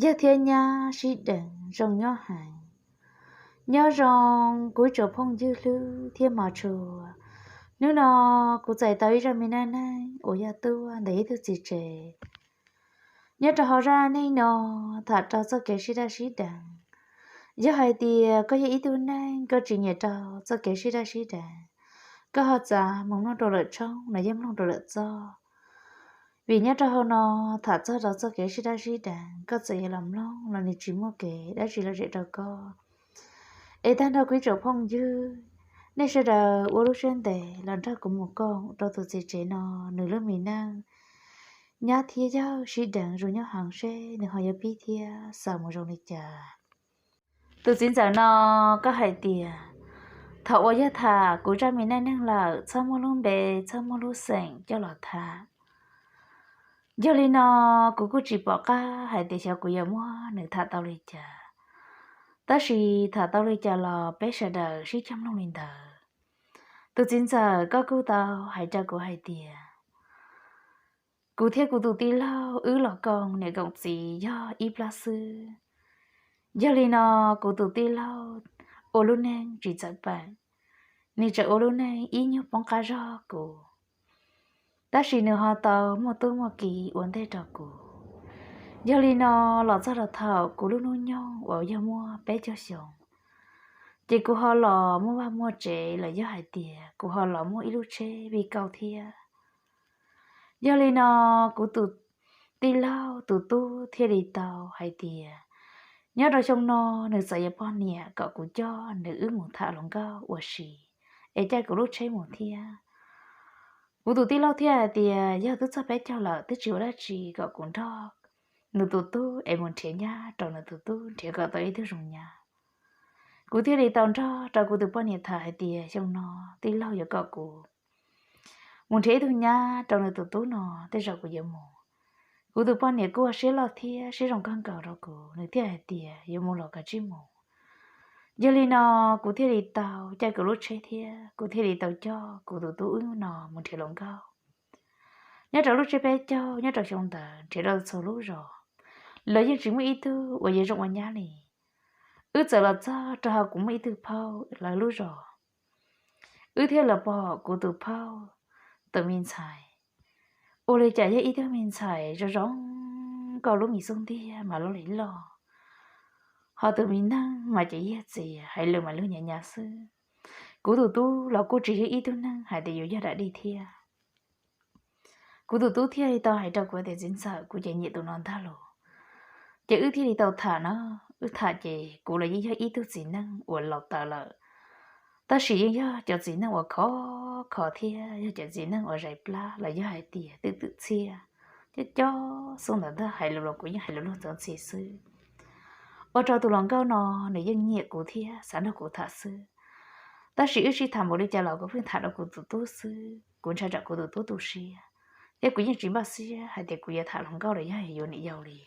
Yawg thiab nyab sib deev zoo nyob heev. Nyob zoo kuv tsoom phooj ywg hlub thiab hmov tshua. Hnub no kuv txais tau ib zaj me neej neeg uas yog tuaj ntawm ib tug txiv tsev. Nyob rau hauv zaj neej no tham rau txoj kev sib daj sib deev. Yog hais tias koj yog ib tug neeg koj tsis nyiam rau txoj kev sib daj sib deev, koj ho txav mus mloog rau lwm tshooj los yeej mloog rau lwm txoj. Vim nyob rau hauv no tham txog rau txoj kev sib daj sib deev, koj txawm yuav los mloog los nws tsis muaj kev dab tsi lom zem rau koj. Es tag nrho kuv ib tsoom phooj ywg, nej sawv daws ua lub siab ntev los nrog kuv mus koom rau tus txiv tsev no nws lub me neej nyab thiab yawg sib deev zoo nyob heev seb nws ho yuav pib thiab xaus mus zoo li cas. Tus txiv ntxawm no, koj hais tias thaum uas yog tham kuv zaj me neej neeg lawm txhob muaj lub npe, txhob muaj lub xeem coj los tham. Yog li no, kuv kuj tsis pom qab hais tias xyov kuv yuav muab nws tham tau li cas. Tab sis tham tau li cas los peb sawv daws sib cog mloog li ntawd. Tus txiv ntxawm koj kuj tau hais rau kuv hais tias kuv thiab kuv tus tij laug wb los koom niam koom txiv yog ib plab xwb. Yog li no, kuv tus tij laug ua lub neej tsis txawv peem, nws tseem ua lub neej ib nyuag poob qab zog kuv, tab sis nws ho tau muaj tub muaj ki ua ntej rau kuv. Yog li no, los txog rau thaum kuv lub hnub nyoog uas yog muaj peb caug xyoo, ces kuv ho los muaj vaj muaj tsev los yog hais tias kuv ho los muaj ib lub tsheb vij kauj thiab. Yog li no, kuv tus tij laug tus tub thiaj li tau hais tias nyob rau xyoo no nws txawm yuav poj niam kom kuv coj nws wb mus tham hluas nkauj ua si, es caij kuv lub tsheb mus thiab. Kuv tus tij laug thiaj hais tias yog twb txog peb caug lawm twb tsis ua dab tsi, kom kuv nrog nws tus tub es mus nrhiav nyab rau nws tus tub nrhiav kom tau ib tug zoo nyab. Kuv thiaj li tau nrog rau kuv tus poj niam tham hais tias xyoo no tij laug yuav kom kuv mus nrhiav ib tug nyab rau nws tus tub no, tej zaum kuv yuav mus. Kuv tus poj niam kuj ua siab loj thiab siab zoo kawg nkaus rau kuv, nws thiaj hais tias yuav mus los kav tsij mus. Yog li no, kuv thiaj li tau caij kuv lub tsheb thiab kuv thiaj li tau coj kuv tus tub wb no mus nrhiav hluas nkauj. Nyob rau lub tsiab peb caug nyob rau xyoo ntawd nrhiav rau txhua lub zos los yeej tsis muaj ib tug uas yuav zoo ua nyab li. Wb txawm los txog rau hauv kuv muaj ib tug phauj lawv lub zos, wb thiaj los pom kuv tus phauj tus me ntxhais. Ua li cas yog ib tug me ntxhais zoo zoo nkauj, lub me xub ntiag mas loj li loj, ho tus me neeg mas ces yog txias, hais lus mas luag nyav nyav xwb. Kuv tus tub los kuj tsis yog ib tug neeg hais tias yuav yog dam dig thiab. Kuv tus tub thiaj li tau hais rau kuv tias txiv ntxawm, kuv ces nyiam tus no ntag los. Ces wb thiaj li tau tham na, wb tham ces kuv los yeej yog ib tug txiv neej uas laus tawv lawm, tab sis yeej yog cov txiv neej uas khov kho thiab yog cov txiv neej uas zais plab los yog hais tias twm twm txhiaj, cov cov xub ntawd ntag, hais lus los kuv yeej hais lus luag ntxhi xwb. Ua rau tus hluas nkauj no nws yeej nyiam kuv thiab xav nrog kuv tham xwb. Tab sis wb sib tham npaum li cas los kuv pheej tham rau kuv tus tub xwb, kuv ntshai tsam kuv tus tub tu siab, thiab kuv yeej tsis npaj siab hais tias kuv yuav tham hluas nkauj los yog yuav niam yau li.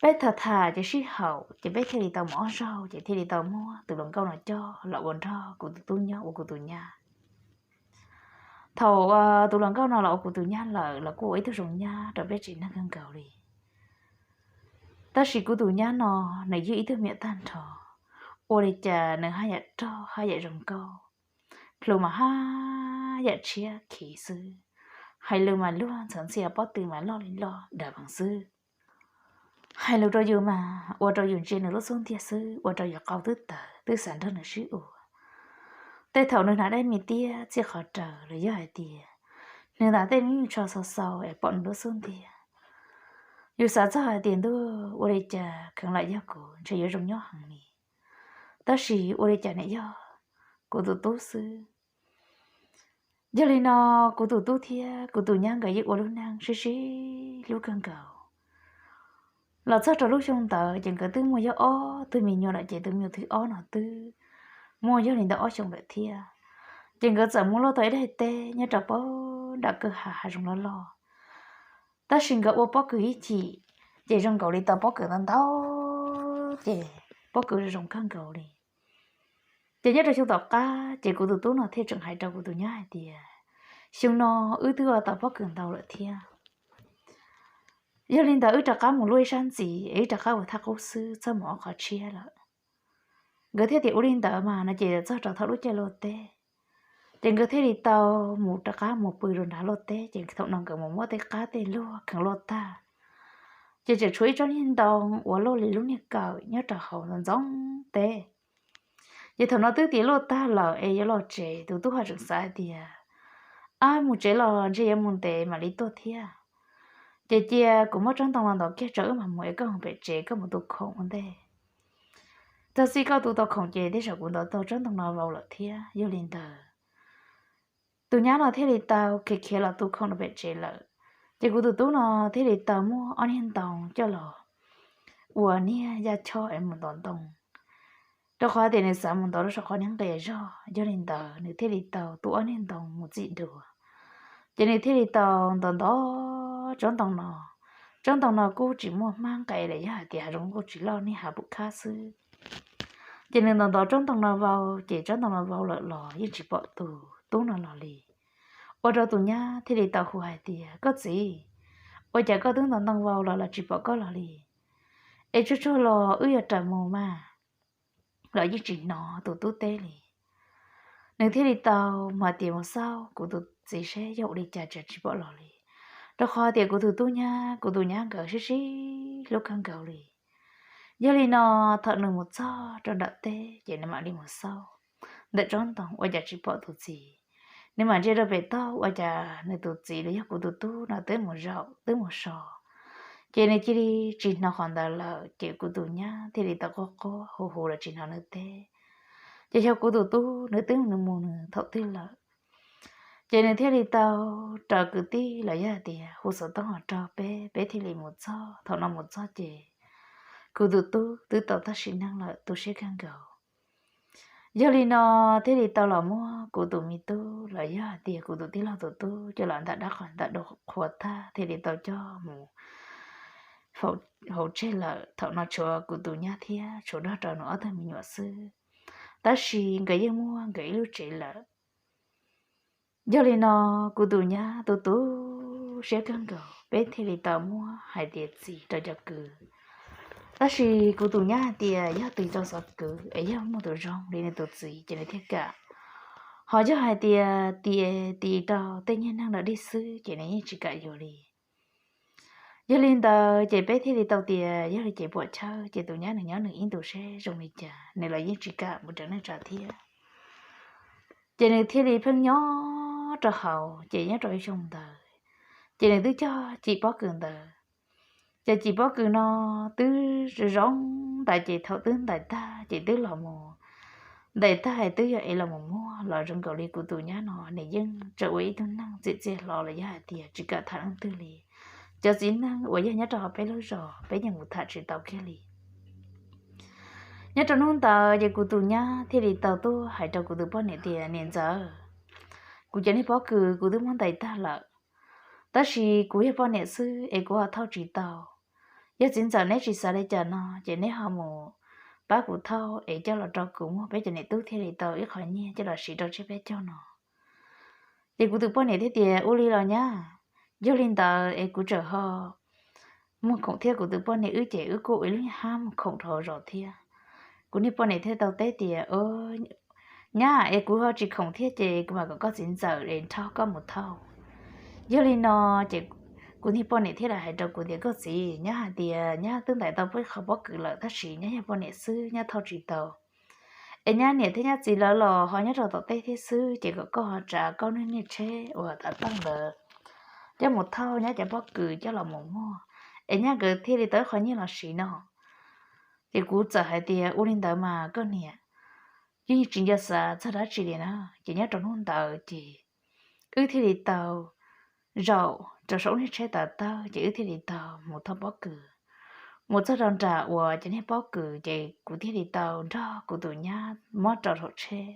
Peb tham tham ces sib haum ces peb thiaj li tau mus ob zaug ces thiaj li tau muab tus hluas nkauj no coj los ua nrog kuv tus tub nyob ua kuv tus nyab. Thaum tus hluas nkauj no los ua kuv tus nyab lawm los kuj ua ib tug zoo nyab rau peb tsev neeg kawg nkaus li. Tab sis kuv tus nyab no nws yog ib tug me nyuam tag nrho, ua li cas nws haj yam rog haj yam zoo nkauj, plhu mas haj yam tshiab khiv xwb, hais lus mas luag ntxhi ntxhiaj, pob tw mas loj li loj dag vees xwb. Hais lus rau yus mas ua rau yus ntsia nws lub xub ntiag xwb, ua rau yus qau twb tawv twb xav nrog nws sib ua. Tej thaum nws hnav dej me tiab txij qhov raws los yog hais tias nws ntaus tej me nyuam tsho xau xau es pom nws lub xub ntiag, yus xav txog hais tias ntuj, ua li cas kheev lam yog kuv ntshe yuav zoo nyob heev li. Tab sis ua li cas niam yog kuv tus tub xwb. Yog li no, kuv tus tub thiab kuv tus nyab nkawd yeej ua lub neej sib sib hlub kawg nkaus. Los txog rau lub xyoo ntawd ces nkawd twb muaj yog ob tug me nyuam lawm, ces tus me nyuam thib ob no twb muaj yog li ntawm ob xyoo lawm thiab. Ces nkawd txawm mus loj tau ib daim teb nyob rau pem nram kwj ha hav zoov loj loj. Tab sis nkawd ua pob kws ib chim, ces zoo nkaus li tau pob kws ntau ntau, ces pob kws zoo kawg nkaus li. Ces nyob rau xyoo tom qab ces kuv tus tub no thiaj tseem hais rau kuv tus nyab hais tias, xyoo no wb twb ua tau pob kws ntau lawm thiab. Yog li ntawd wb rov qab mus luaj ib sab ntxiv es wb rov qab ua thaj qub xwb txog mus ob qhov tshiab lawm. Nkawd thiaj tias ua li ntawd mas no ces txog rau thaum lub caij luaj teb, ces nkawd thiaj li tau mus rov qab mus pw rau nram luaj teb. Ces thaum no nkawd mus muab tej qab tej luag kheev luaj tag, ces tseem tshuav ib tsob niag ntoo uas luaj li lub niag kawm nyob rau hauv ntxoov ntxoov teb. Ces thaum no twb tias luaj tag lawm es yuav los tsev, tus tub ho tseem xav hais tias, ab, mus tsev los ntshe yuav mus ntev mam li tuaj thiab. Ces cia kuv muab tsob ntoo no ntov kiag tso wb mam mus es koj mus pem tsev koj mus tu khoom ua ntej. Tag txij koj tu tau khoom ces tej zaum kuv ntov tau tsob ntoo no vau lawm thiab. Yog li ntawd tus nyab no thiaj li tau khiav khiav los tu khoom rau pem tsev lawm. Ces kuv tus tub no thiaj li tau muab ob niag ntoo coj los ua niag yaj choj es mus ntov ntoo, rau qhov tias nws xav mus ntov rau saum qhov niag nqia zog. Yog li ntawd nws thiaj li tau tu ob niag ntoo mus txim dua. Ces nws thiaj li tau ntov ntov tsob ntoo no. Tsob ntoo no kuj tsis muaj hmab nqe li, yog hais tias hav zoov kuj tsis loj, niag hav pum khab xwb. Ces nws ntov ntov tsob ntoo no vau, ces tsob ntoo no vau lawm los yeej tsis pom tus tub no los li. Ua rau tus nyab thiaj li tau hu hais tias, koj txiv, ua cas koj twb ntov ntoo vau los los tsis pom koj los li? Es tsuag tsuag los wb yuav raws mus mas. Los yeej tsis hnov tus tub teb li. Nws thiaj li tau mas tias mus xauj kuv tus txiv seb yog ua li cas tseem tsis pom los li, rau qhov tias kuv tus tub nyab, kuv tus nyab nkawd sib sib hlub kawg nkaus li. Yog li no thaum nws mus txog rau nram teb ces nws mam li mus xauj ntawm tsob ntoo ua cas tsis pom tus txiv. Nws mam ntsia rau pem toj ua cas nws tus txiv los yog kuv tus tub no twb mus zaum twb mus so. Ces nws cia li tsis hnov qhov ntawd lawm, ces kuv tus nyab thiaj li tau quaj quaj hu hu los tsis hnov nws teb. Ces xyov kuv tus tub nws twb mus nws thaum twg lawm. Ces nws thiaj li tau raws kwv tij los yog hais tias hu xov tooj los rau peb, peb thiaj li mus txog. Thaum no mus txog ces kuv tus tub twb tau tag sim neej lawm, tu siab kawg nkaus. Yog li no thiaj li tau los muab kuv tus me tub los yog hais tias kuv tus tij laug tus tub coj los ntawm dab qhuas ntawm dua qhuas tag thiaj li tau coj mus hauv tseg lawm. Thaum no tshuav kuv tus nyab thiab tshuav nrog rau nws ob tug me nyuam xwb, tab sis nkawd yeej muaj nkawd ib lub tsev lawm. Yog li no kuv tus nyab tu tu siab kawg nkaus, peb thiaj li tau muab hais tias txis rau cov kwv. Tab sis kuv tus nyab hais tias yog txis rau xov kwv es yog muaj tus zoo li nws tus txiv ces nws thiaj kam. Ho yog hais tias txis rau tej niag neeg dog dig xwb ces nws yeej tsis kam yuav li. Yog li ntawd ces peb thiaj li tau tias yog li ces puam chawj ces tus nyab nws nyob nws ib ntus seb zoo li cas, nws los yeej tsis kam mus raws neej tsa thiab. Ces nws thiaj li pheej nyob rau hauv, ces nyob rau ib xyoo ntawd ces nws twb cog cim pob kws ntawd. Ces cim pob kws no twb zoo ntais, ces thaum twb ntais tag ces twb los mus, ntais tag es twb yog es los mus muag los zoo nkaus li kuv tus nyab no nws yeej tseem ua ib tug neeg txiv txiaj hlo los yog hais tias tsis kam tham leej twg li. Cov txiv neej uas yog nyob rau hauv peb lub zos peb yeej mus tham tsis tau kiag li. Nyob rau hnub ntawd ces kuv tus nyab thiaj li tau tuaj hais rau kuv tus poj niam tias, niam ntxawm, kuv cov niag pob kws kuv twb muab ntais tag lawm, tab sis kuv yog poj niam xwb es kuv ho thauj tsis tau. Yog txiv ntxawm neb tsis xav li cas no ces neb ho mus pab kuv thauj es coj los rau kuv muag, peb cov niam tub thiaj li tau ib qho nyiaj coj los siv rau tsiab peb caug no. Ces kuv tus poj niam thiaj tias, ua li los nyab, yog li ntawd es kuv tseem ho muag khoom thiab. Kuv tus poj niam wb ces wb kuj ua ib lub niag hab muag khoom rau hauv zos thiab. Kuv niag poj niam thiaj tau teb tias, nyab, es kuv ho tsis khoom thiab ces kuv mam kom koj txiv ntxawm es nrog koj mus thauj. Yog li no ces kuv niag poj niam thiaj li hais rau kuv tias, koj txiv, nyab hais tias nyab twb ntais tau peb qho pob kws lawm tab sis nyab yog poj niam xwb nyab thauj tsis tau. Es nyab niam thiab nyab txiv lawv los ho nyob rau tom teb thiab xwb ces kom koj ho tsa koj niag niag tsheb uas tav toj ntawd coj mus thauj nyab cov pob kws coj los mus muag, es nyab nkawd thiaj li tau ib qho nyiaj los siv no. Ces kuv txawm hais tias, ua li ntawd mas koj niam, yeej tsis nco xav txog dab tsi li na. Ces nyob rau hnub ntawd ces wb thiaj li tau zaum rau saum niag tsheb tav tawg ces wb thiaj li tau mus thauj pob kws. Mus txog rau nram uas cov niag pob kws ces kuv thiaj li tau nrog kuv tus nyab muab rau saum tsheb.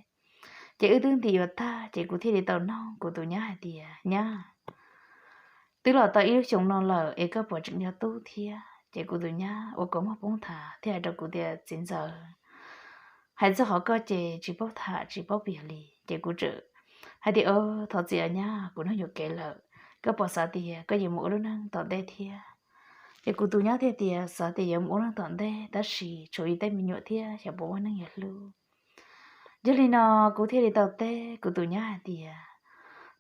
Ces wb twb nti yuav tag ces kuv thiaj li tau noog kuv tus nyab hais tias, nyab, twb los tau ib lub xyoo no lawm es koj puas tseem nco tub thiab? Ces kuv tus nyab ua kua muag poob thav thiaj hais rau kuv tias, txiv ntxawm, hais txog qhov koj ces tsis paub tham tsis paub piav li. Ces kuv tseem hais tias, thov txim nyab, kuv nug yuam kev lawm, koj puas xav tias koj yuav mus ua lub neej tom ntej thiab? Ces kuv tus nyab thiaj tias xav tias yuav mus ua neej tom ntej tab sis tshuav yus tej me nyuam thiab xyov puas muaj neeg yuav hlub. Yog li no kuv thiaj li tau teb kuv tus nyab hais tias,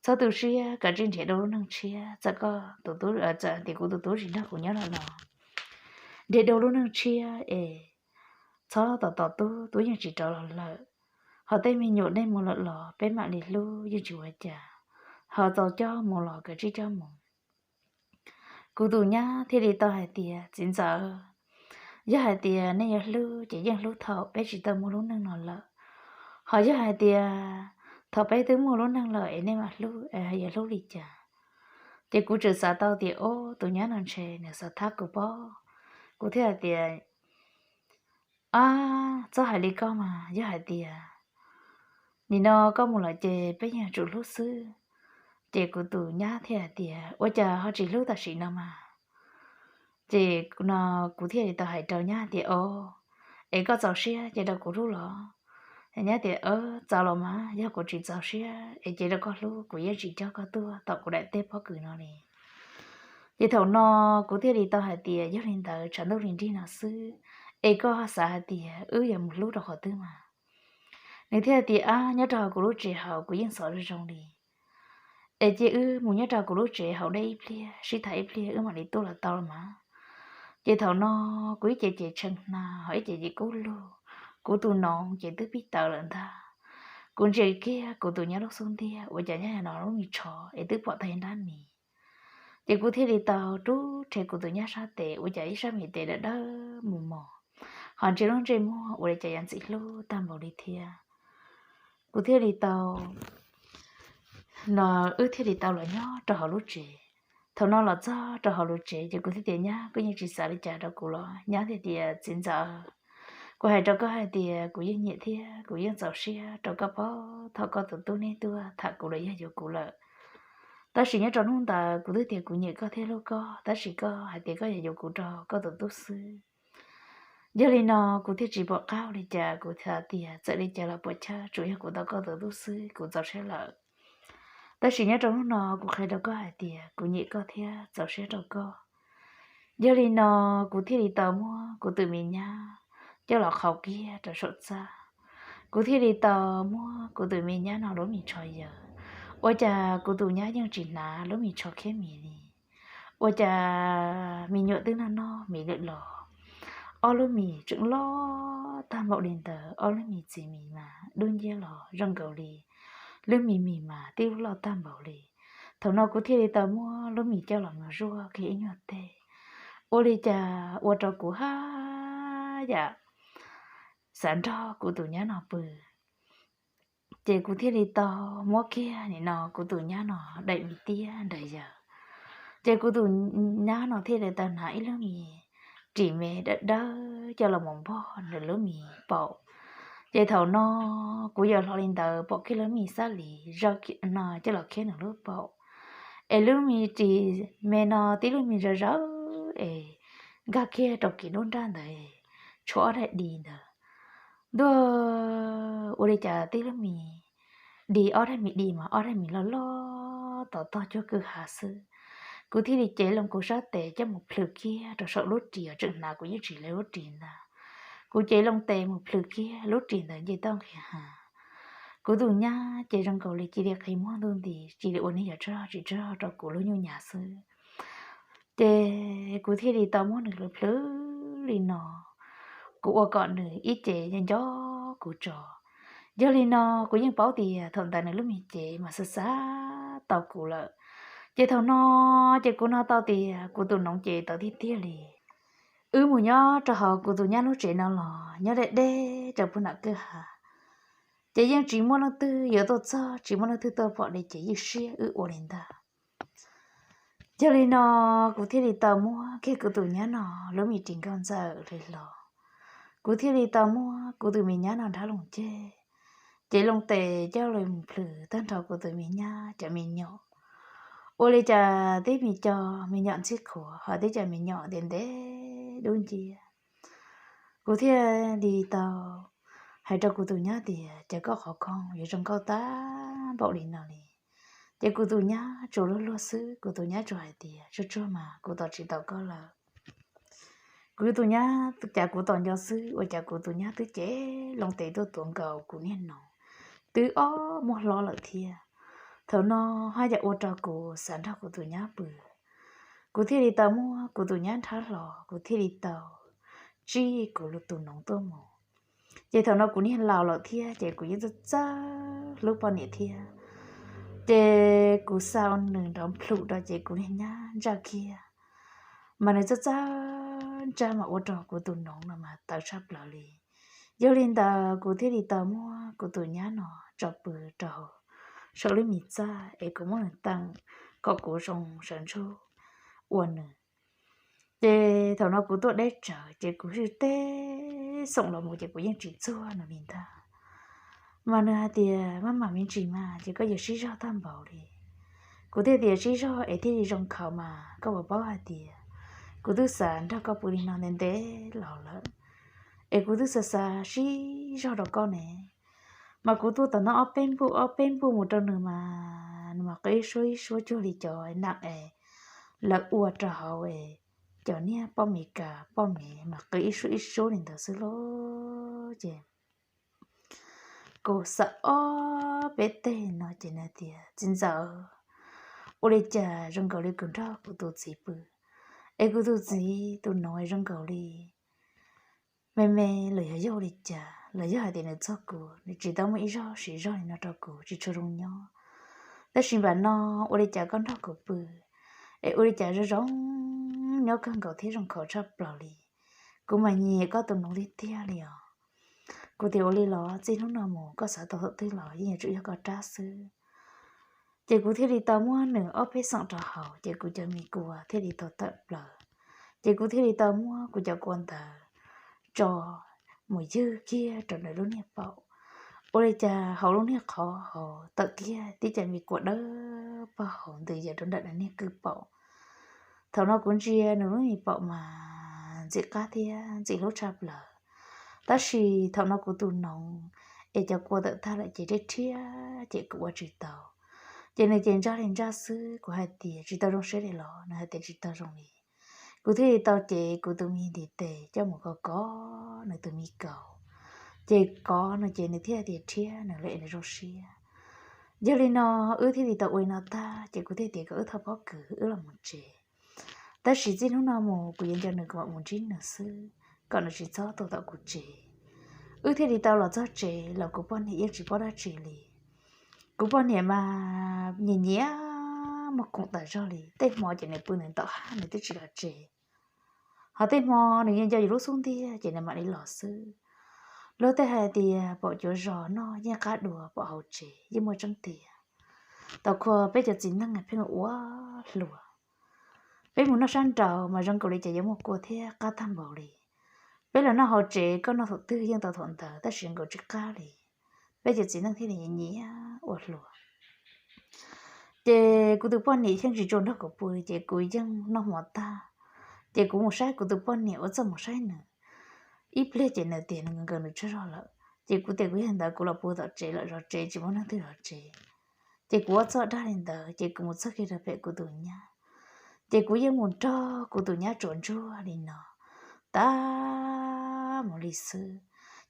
txhob tu siab, kav tsij nrhiav dua lub neej tshiab, txawm koj tus tub, txawm tias kuv tus tub tsis nrog kuv nyob lawm los nrhiav dua lub neej tshiab es txhob tos tos tub, tub yeej tsis rov los lawm. Ho tej me nyuam nej mus lawm los peb mam li hlub yeej tsis ua cas, ho txaus coj mus los kav tsij coj mus. Kuv tus nyab thiaj li tau hais tias, txiv ntxawm, yog hais tias nej yuav hlub ces yeej hlub thaum peb tsis tau muaj lub neej no lawm. Ho yog hais tias thaum peb twb muaj lub neej lawm es nej mam hlub, yuav hlub li cas? Ces kuv tseem xav tau tias, o, tus nyab no ntshe nws xav thab kuv pob. Kuv thiaj hais tias, a, txhob hais li koj mas, yog hais tias nim no koj mus lawm ces peb yeej yuav tsum hlub xwb. Ces kuv tus nyab thiaj hais tias, ua cas ho tsis hlub tam sim no mas? Ces no kuv thiaj li tau hais rau nyab tias, o, es koj txaus siab ces rau kuv hlub los? Nyab tias, txaus los mas, yog kuv tsis txaus siab es ces rau koj hlub kuv yeej tsis coj koj tuaj tom kuv daim teb pob kws no li. Ces thaum no kuv thiaj li tau hais tias, yog li ntawd tshav ntuj li nrig no xwb, es koj xav hais tias wb yuav mus hlub rau qhov twg mas? Nws thiaj hais tias, ab, nyob rau hauv kuv lub tsev hauv kuv yeej xov zoo zoo li. Es cia wb mus nyob rau kuv lub tsev hauv deb ib pliag, sib tham ib pliag wb mam li tuaj los tau los mas. Ces thaum no kuv ib ce ces tshee hna, ho ib ce ces kub lug. Kuv tus noov ces twb pib tawv lawm ntag. Kuv ntsia kiag kuv tus nyab lub xub ntiag, ua cas nyab no lub mis tsho es twb pom tag ib nrab mis. Ces kuv thiaj li tau rub rhe kuv tus nyab sab tes, ua cas ib sab mis tes dawb dawb mus mos, ho ntsia lub ntsej muag ua li cas yuav ntxim hlub tag npaum li thiab. Kuv thiaj li tau, no wb thiaj li tau los nyob rau hauv lub tsev. Thaum no los txog rau hauv lub tsev ces kuv thiaj tias, nyab, koj yeej tsis xav li cas rau kuv los? Nyab thiaj tias, txiv ntxawm, kuv hais rau koj hais tias kuv yeej nyiam thiab kuv yeej txaus siab rau koj pob, thaum koj tus tub neb tuaj tham kuv los yog yuav kuv lawm. Tab sis nyob rau hnub ntawd kuv twb tias kuv nyiam koj thiab hlub koj, tab sis koj hais tias koj yuav yuav kuv rau koj tus tub xwb. Yog li no kuv thiaj tsis pom qab ua li cas, kuv thiaj tias txawm li cas los puas chawj, tsuas yog kuv tau koj tus tub xwb kuv txaus siab lawm. Tab sis nyob rau hnub no kuv qhia rau koj hais tias kuv nyiam koj thiab txaus siab rau koj. Yog li no kuv thiaj li tau muab kuv tus me nyab coj los qhau kiag rau saum txaj. Kuv thiaj li tau muab kuv tus me nyab no lub mis tsho yaws. Ua cas kuv tus nyab yeej tsis hnav lub mis tsho khiab mis li. Ua cas me nyuam twb noj noj mis lawm los ob lub mis tseem loj tag npaum li ntawd, ob lub mis txiv mis mas dub nciab los zoo nkaus li lub mis mis mas tib lub loj tag npaum li. Thaum no kuv thiaj li tau muab lub mis coj los mus zuaj kiag ib nyuag teg. Ua li cas ua rau kuv haj yam xav nrog kuv tus nyab no pw. Ces kuv thiaj li tau muab kiag nim no kuv tus nyab no daim mis tiab nrag yaws. Ces kuv tus nyab no thiaj li tau hnav ib lub mis ris me dawb dawb coj los mus npog nws lub mis paum. Ces thaum no kuv yaws hlo li ntawd pom kiag lub mis xab lis no coj los khiab nws lub paum. Es lub mis ris me no tib lub mis zawv zawv es nkag kiag rau kiv nruab nrab ntawd, tshuav ob daim di ntawd. Ntuj, ua li cas tib lub mis di, ob daim mis di mas ob daim mis loj loj tom tog cuag kwj ha xwb. Kuv thiaj li cev loo kuv sab tes coj mus plhws kiag rau saum lub ris uas tseem hnav kuv yeej tsis lev lub ris ntag. Kuv cev loo tes mus plhws kiag lub ris ntawd nce toj nqis hav. Kuv tus nyab ces zoo nkaus li cia li qi muag ntuj nti, cia li ua niag yog tsis tsaug zog rau kuv lub nyuj nyas xwb. Ces kuv thiaj li tau muab nws plhws li no, kuv ua kom nws ib ce nco nco kuv tso. Yog li no kuv yeej paub tias thaum ntawd nws lub mis cev mas xav xav tau kuv lawm. Ces thaum no ces kuv no tau tias kuv tus noov ces tau tiag tiag li. Wb mus nyob rau hauv kuv tus nyab lub tsev no los nyob deb deb rau puag nram kwj ha, ces yeej tsis muaj leej twg yuav tuaj txog, tsis muaj leej twg tuaj pom li ces ywj siab wb ua li ntag. Yog li no kuv thiaj li tau muab kiag kuv tus nyab no lub mis ris nkauj ntxawm li los. Kuv thiaj li tau muab kuv tus me nyab no nrhab loo ceg, cev loo tes coj los plhws tag nrho kuv tus me nyab cov me nyuam. Ua li cas tib me co me nyuam ntxhib qhuav ho tib co me nyuam ntev ntev dub nciab. Kuv thiaj li tau hais rau kuv tus nyab tias, cas koj qhov khoom yuav zoo nkauj tag npaum li no li? Ces kuv tus nyab tsuas luag luag xwb, kuv tus nyab tsuas hais tias, tsuag tsuag mas kuv tos tsis tau koj lawm. Kuv tus nyab cas kuv tos nco xwb ua cas kuv tus nyab twb cev loo tes tuaj tuav nkaus kuv niag noov, twb ob muag hlob lawm thiab. Thaum no haj yam ua rau kuv xav nrog kuv tus nyab pw. Kuv thiaj li tau muab kuv tus nyab nrhab hlo, kuv thiaj li tau tsij kuv tus noov tuaj mus. Ces thaum no kuv niag laus lawm thiab ces kuv yeej txawj txawj hlub poj niam thiab. Ces kuv xa nws nrov nplhum rau ces kuv niag nyab ntsaj kiag, mas nws txawj txawj ntsaj mas ua rau kuv tus noov no mas tawv tshaj plaws li. Yog li ntawd kuv thiaj li tau muab kuv tus nyab no tso pw rau saum lub me txaj es kuv muab nws teem kom kuv zoo sawv ntsug ua nws. Ces thaum no kuv tuaj deb tsawv ces kuv sim teb xoom los mus ces kuv yeej tsis txuag nws li ntag. Mas nws hais tias, maj mam me ntsis mas ces koj yuav sib zog tag npaum li. Kuv thiaj tias, sib zog es thiaj li zoo khaus mas koj puas paub hais tias kuv twb xav nrog koj pw li no ntev ntev los lawm, es kuv twb xav xav sib zog rau koj ne. Mas kuv tuaj tom no ob peb npuj ob peb npuj mus rau nws mas nws mas qw ib suab ib suab cuag li cov nam es lawv ua rau hauv cov niag poj Mes Kas poj Mes mas qw ib suab ib suab li ntawd xwb lauj. Ces kuv xav ob peb teg no ces nws tias, txiv ntxawm, ua li cas zoo nkaus li kuv nrog kuv tus txiv pw es kuv tus txiv tus noov zoo nkaus li me me los yog yog ua li cas los yog hais tias nws txog kuv nws tsis tau muaj ib zaug siv zog li no rau kuv tsis tshua zoo nyob. Tab sis npam no ua li cas koj nrog kuv pw es ua li cas zoo zoo nyob kawg nkaus thiab zoo khaus tshaj plaws li. Kuv mas nyiam koj tus noov tiag tiag li os. Kuv tias ua li los txij hnub no mus koj xav tau thaum twg los yeej yuav tsum yog koj rab xwb. Ces kuv thiaj li tau muab nws ob peb xoom rau hauv ces kuv cov me kua thiaj li tau tawm plaws. Ces kuv thiaj li tau muab kuv cov kua ntawd tso mus ywg kiag rau nws lub niag paum. Ua li cas hauv lub niag qhov hauv tawm kiag tib cov me kua dawb paug hauv ntws yaws rau nram nws niag kwj paum. Thaum no kuv ntsia nws lub me paum mas ntxim qab thiab ntxim hlub tshaj plaws. Tab sis thaum no kuv tus noov es cov kua tawm tag lawm ces rhiab rhiab ces kuv ua tsis tau. Ces nws ces ntsaj li ntsaj xwb, kuv hais tias tsis tau zoo siab li los nws hais tias tsis tau zoo li. Kuv thiaj li tau cev kuv tus me ntiv tes coj mus kov kov nws tus me kaus. Ces kov no ces nws thiaj tias rhiab nws lawm es nws zoo siab. Yog li no wb thiaj li tau ua li no tag ces kuv thiaj tias kom wb thauj pob kws wb los mus tsev. Tab sis txij hnub no mus kuv yuav nco nws kom mus ntsib nws xwb, kom nws tsis txhob tuaj tom kuv tsev. Wb thiaj li tau los txog tsev los kuv poj niam yeej tsis paub dab tsi li. Kuv poj niam mas nyiam nyiam muag khoom tas zog li, tej hmo ces nws pw nws ntaum hab nws twb tsis los tsev. Ho tej hmo nws yeej nco yus lub xub ntiag ces nws mam li los xwb. Luag tej hais tias pom cuav zos noj yeej qab dua pom hauv tsev yeej muaj tseeb tiag. Tau khuas peb cov txiv neej pheej ua hluas, peb mus noj sab nraud mas zoo nkaus li cas yuav muaj kua thiab qab tag npaum li. Peb los noj hauv tsev koj noj thaum twg yeej tau thaum ntawd tab sis nkaus tsis qab li. Peb cov txiv neej thiaj li nyiam ua hluas. Ces kuv tus poj niam yeej tsis tshua nrog kuv pw ces kuv yeej noj hmo tag, ces kuv mus saib kuv tus poj niam ua txuj mus saib nws. Ib pliag ces nws tias nws nkaus nws tsaug zog lawm, ces kuv tias kuv yog ntawd kuv los pw tom tsev lawm zov tsev tsis muaj neeg twg zov tsev. Ces kuv ua txuj dag li ntawd ces kuv mus txog kiag rau pem kuv tus nyab. Ces kuv yeej mus nrog kuv tus nyab tsuas ntsuag li no tag mus li xwb.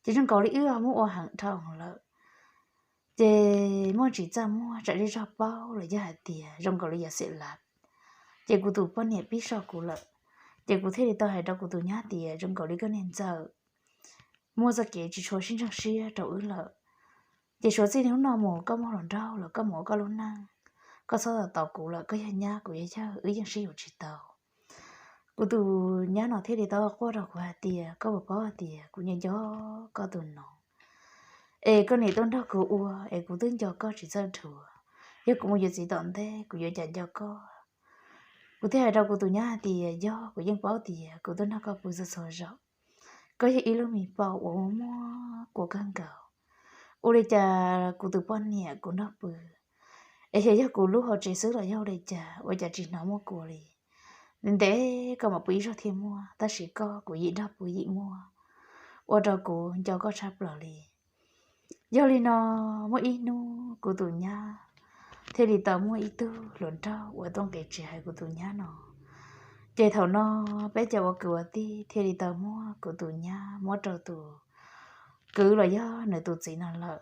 Ces zoo nkaus li wb ho muab ua heem dhau lawm. Ces muaj ntsis txaj muag tsam zej zog paub los yog hais tias zoo nkaus li yog xiam lav, ces kuv tus poj niam pib soj kuv lawm. Ces kuv thiaj li tau hais rau kuv tus nyab tias zoo nkaus li koj niag ntxawm muaj txoj kev tsis tshua sib ntseeg siab rau wb lawm. Ces suav txij hnub no mus koj muaj hluas nraug los koj mus ua koj lub neej, koj txhob tos kuv lawm, koj yog nyab kuv yog yawg wb yeej sib yuav tsis tau. Kuv tus nyab no thiaj li tau quaj rau kuv hais tias koj puas paub hais tias kuv nco nco koj tus noov, es koj niam tuaj nrog kuv ua es kuv twb nco koj tsis txawj dhuav. Yog kuv mus yuav txiv tom ntej kuv yuav cas nco koj. Kuv thiaj hais rau kuv tus nyab hais tias yog kuv yeej paub tias kuv twb nrog koj pw txhua txhua zaus, koj yog ib lub me paum uas muaj muaj kua kawg nkaus. Ua li cas kuv tus poj niam kuv nrog pw, es xyov yog kuv lub hauv tsev xwb los yog ua li cas ua cas tsis hnov muaj kua li. Ntev ntev koj mam pw ib zaug thiaj muaj, tab sis koj kuv yim nrog pw yim muaj, ua rau kuv nco koj tshaj plaws li. Yog li no, muaj ib hnub kuv tus nyab thiaj li tau muaj ib tug hluas nraug uas tuaj nqis tsev hais kuv tus nyab no, Ces thaum no peb cov ua kwv ua tij thiaj li tau muab kuv tus nyab muab rau tus kwv los yog nws tus txiv no lawm.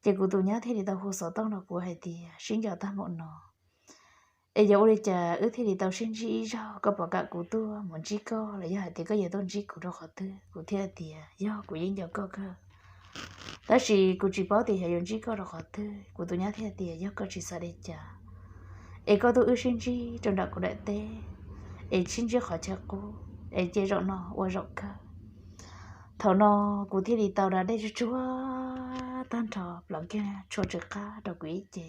Ces kuv tus nyab thiaj li tau hu xov tooj rau kuv hais tias sib nco tag npaum no es yog ua li cas wb thiaj li tau sib ntsib ib zaug, koj puas kam kuv tuaj mus ntsib koj los yog hais tias koj yuav tuaj ntsib kuv rau qhov twg? Kuv thiaj tias yog, kuv yeej nco koj kawg, tab sis kuv tsis paub tias xyov yuav ntsib koj rau qhov twg. Kuv tus nyab thiaj tias yog koj tsis xav li cas es koj tuaj wb sib ntsib rau nram kuv daim teb es sib ntsib qhov chaw qub es cia zaum no ua zaum kawg. Thaum no kuv thiaj li tau da dej tsuag tsuag tag nrho plaws kiag tshuaj tsw qab rau kuv ib ce.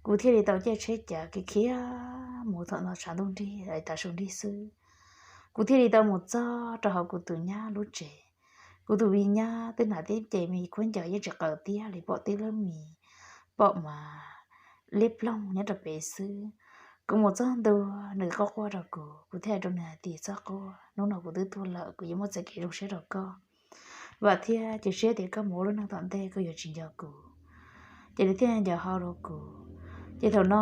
Kuv thiaj li tau caij tsheb cav khiav khiav mus thaum no tshav ntuj nrig, tav su nrig xwb. Kuv thiaj li tau mus txog rau hauv kuv tus nyab lub tsev. Kuv tus me nyab twb hnav tib ce me khaub ncaws yeej tsis qaws tiag li, pom tib lub mis pom mas liab ploog nyob rau pem xwb. Kuv mus txog ntua nws quaj quaj rau kuv, kuv thiaj hais rau nws hais tias txhob quaj, hnub no kuv twb tuag lawm, kuv yuav muaj txoj kev zoo siab rau koj. Vam thiab cia siab tias koj mus ua lub neej tom ntej koj yuav tsis nco kuv. Ces nws thiaj nco hau rau kuv. Ces thaum no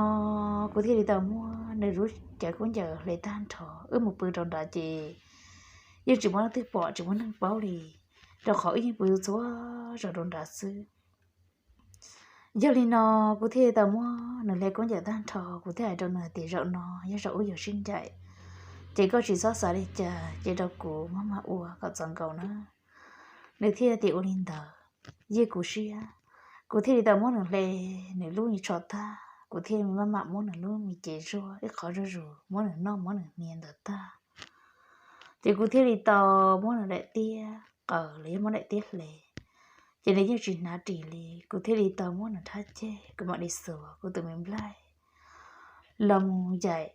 kuv thiaj li tau muab nws lub cawv khaub ncaws hle tag nrho, wb mus pw rau nrad ces yeej tsis muaj leej twg pom tsis muaj neeg paub li, rau qhov wb yeej pw txhua zaus rau nrad xwb. Yog li no kuv thiaj li tau muab nws hle khaub ncaws tag nrho, kuv thiaj hais rau nws tias zaum no yog zaum wb yuav sib ncaim, ces koj tsis txhob xav li cas, ces rau kuv maj mam ua kom txaus nkaus na. Nws thiaj tias ua li ntawd, yij kuv siab. Kuv thiaj li tau muab nws hle nws lub me tsho tag, kuv thiaj maj mam muab nws lub me cev zuaj ib qho zuj zus, muab nws noj muab nws hnia ntawd tag, ces kuv thiaj li tau muab nws daim tiab qaws los yog muab daim tiab hle, ces nws yeej tsis hnav ris li. Kuv thiaj li tau muab nws rhab ceg, kuv mam li xuas kuv tus me nplaig los mus yaim.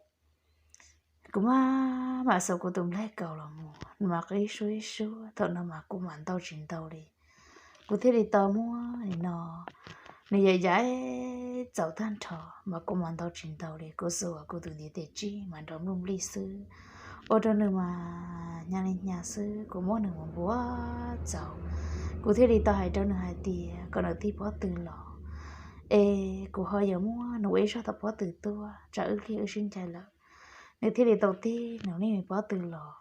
Kuv maj mam xuas kuv tus nplaig kaus los mus, nws mas qw ib suab ib suab, thaum no mas kuv mam ntaus tsis ntaus li. Kuv thiaj li tau muab nim no nws yaim yaim txaus tag nrho, mas kuv mam ntaus tsis ntaus li. Kuv xuas kuv tus ntiv tes tsij mas nrov npluj nplij xwb, ua rau nws mas hnyav li hnyav xwb. Kuv muab nws mus npuab txaus, kuv thiaj li tau hais rau nws hais tias kom nws tig pob tw los, es kuv ho yuav muab nws ua ib zaug tom pob tw tuaj, tsam wb liag wb sib ncaim lawm. Nws thiaj li tau tig nws lub me pob tw los.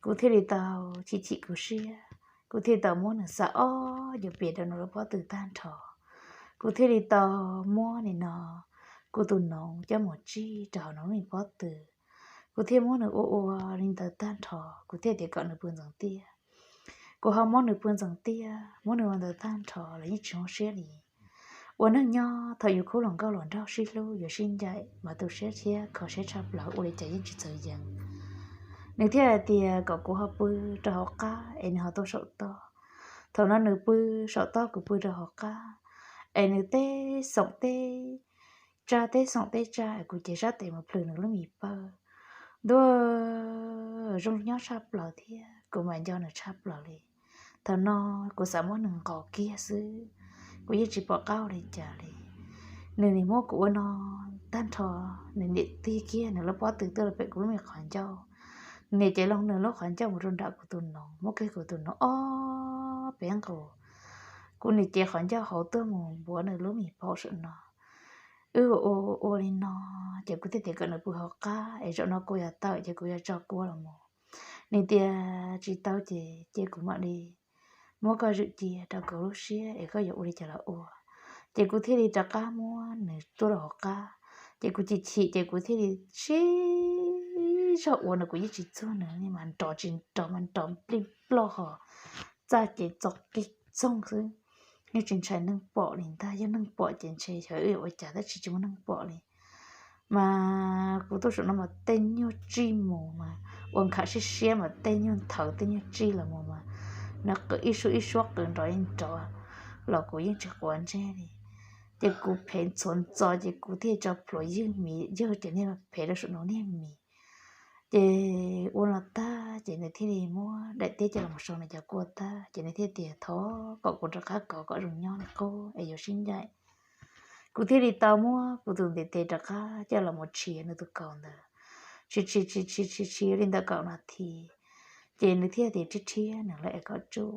Kuv thiaj li tau chim chim kuv siab, kuv thiaj li tau muab nws xa ob cov pias rau nws lub pob tw tag nrho. Kuv thiaj li tau muab nim no kuv tus noov coj mus tsij rau hauv nws lub me pob tw. Kuv thiaj muab nws ua ua li ntawd tag nrho, kuv thiaj tias kom nws pw ntxoov tiaj. Kuv ho muab nws pw ntxoov tiaj, muab nws ua ntawd tag nrho los yeej tsis zoo siab li. Ua neeg nyob thaum yus khub hluas nkauj hluas nraug sib hlub yuav sib ncaim mas tu siab thiab kho siab tshaj plaws, ua li cas yeej tsis txaus yees. Nws thiaj hais tias kom kuv ho pw rau hauv qab es nws ho tuaj saum toj. Thaum no nws pw saum toj kuv pw rau hauv qab, es nws teb xoom teb tsa teb xoom teb tsa es kuv cev sab tes mus plhws nws lub me pawg. Ntuj, zoo nyob tshaj plaws thiab kuv mas nco nws tshaj plaws li. Thaum no kuv xav muab nws nqos kiag xwb, kuv yeej tsis pom qab ua li cas li. Nws nim muab kuv ua no tag nrho, nws nim tig kiag nws lub pob tw tuaj los pem kuv lub me qhov ncauj. Nws nim cev loo nws lub qhov ncauj mus rau nram kuv tus noov, muab kiag kuv tus noov ob peb nqus. Kuv nim cev qhov ncauj hauv tuaj mus npuav nws lub me paum saum no. Wb ua ua ua li no, ces kuv thiaj tias kom nws pw hauv qab es zaum no kuv yuav tawm ces kuv yuav tso kua los mus. Nws tias tsis tau ces cia kuv mam li muab koj zwm cia rau kuv lub siab es koj yuav ua li cas los ua. Ces kuv thiaj li rov qab muab nws tuaj rau hauv qab, ces kuv chim chim ces kuv thiaj li sib zog ua no, kuv yeej tsis txuag nws li mas nrov tsis nrov mas nrov nplij nploj ho txaj ces txo qig txoog xwb. Yeej tsis ntshai neeg pom li ntag, yog neeg pom ces ntshe xyov wb yuav ua cas, tab sis tsis muaj neeg pom li. Mas kuv tuaj saum no mas tej nyuag tsij mus mas ua nkhav siab siab mas tej nyuag nthawv tej nyuag tsij los mus mas nws qw ib suab ib suab qw nrov ib nrov los kuv yeej tsis quav ntsej li. Ces kuv phem ntxhuav ntxo ces kuv thiaj tso plhuav ywg mis, ywg cov niag phem rau saum no niag mis. Ces ua no tag ces nws thiaj li muab daim tiab coj los sau nws cov kua tag ces nws thiaj tias thov kom kuv rov qab kov kom zoo nyob li qub es yuav sib ncaim. Kuv thiaj li tau muab kuv tus ntiv tes rov qab coj los mus tshiav nws tus kaus ntawd, tshiav tshiav tshiav tshiav tshiav li ntawm kaum nas this, ces nws thiaj tias rhiab rhiab nws lawm es kom tsuj.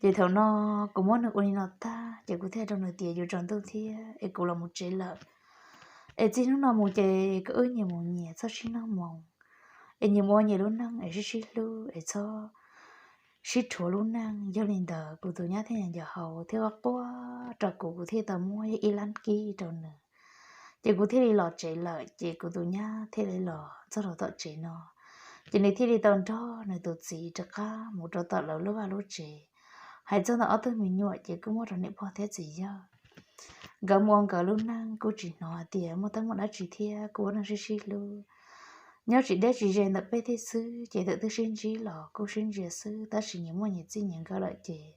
Ces thaum no kuv muab nws ua li no tag ces kuv thiaj rau nws tias yuav tsaus ntuj thiab es kuv los mus tsev lawm. Es txij hnub no mus ces kom wb nyias mus nyias txhob sib nug moo, es nyias mus ua nyias lub neej es sib sib hlub es txhob sib rhuav lub neej. Yog li ntawd kuv tus nyab thiaj nco hauv thiab quaj quaj rau kuv, kuv thiaj tau muab ib lab kib rau nws. Ces kuv thiaj li los tsev lawm, ces kuv tus nyab thiaj li los txog rau tom tsev no, ces nws thiaj li tau nrog nws tus txiv rov qab mus rau tom lawv lub vaj lub tsev. Hais txog ntawm ob tug me nyuam ces kuj muab rau niam pog thiab txiv yawg, nkawd mus ua nkawd lub neej kuj tsis hnov hais tias muaj teeb meem dab tsi thiab kuj ua neej sib sib hlub. Nyob tsis deb tsis ze ntawm peb thiab xwb ces thaum twg sib ntsib los kuj sib ntsia xwb, tab sis nyias muaj nyias txij nyias nkawm lawm ces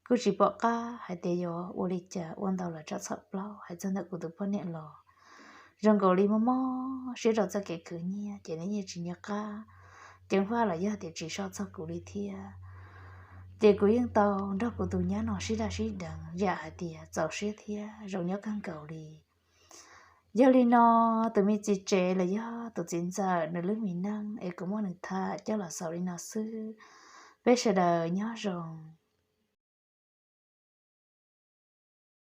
kuj tsis pom qab hais tias yuav ua li cas ua ntau lawm tsam txhawm plaub. Hais txog ntawm kuv tus poj niam los zoo nkaus li mob mob siab rau txoj kev khwv nyiaj ces nws yeej tsis nco qab ceev faj los yog tias tsis so txog kuv li thiab. Ces kuv yeej tau nrog kuv tus nyab no sib daj sib deev yam hais tias txaus siab thiab zoo nyob kawg nkaus li. Yog li no, tus me txiv tsev los yog tus txiv ntxawm nws lub me neej es kuv muab nws tham coj los xaus li no xwb. Peb sawv daws nyob zoo.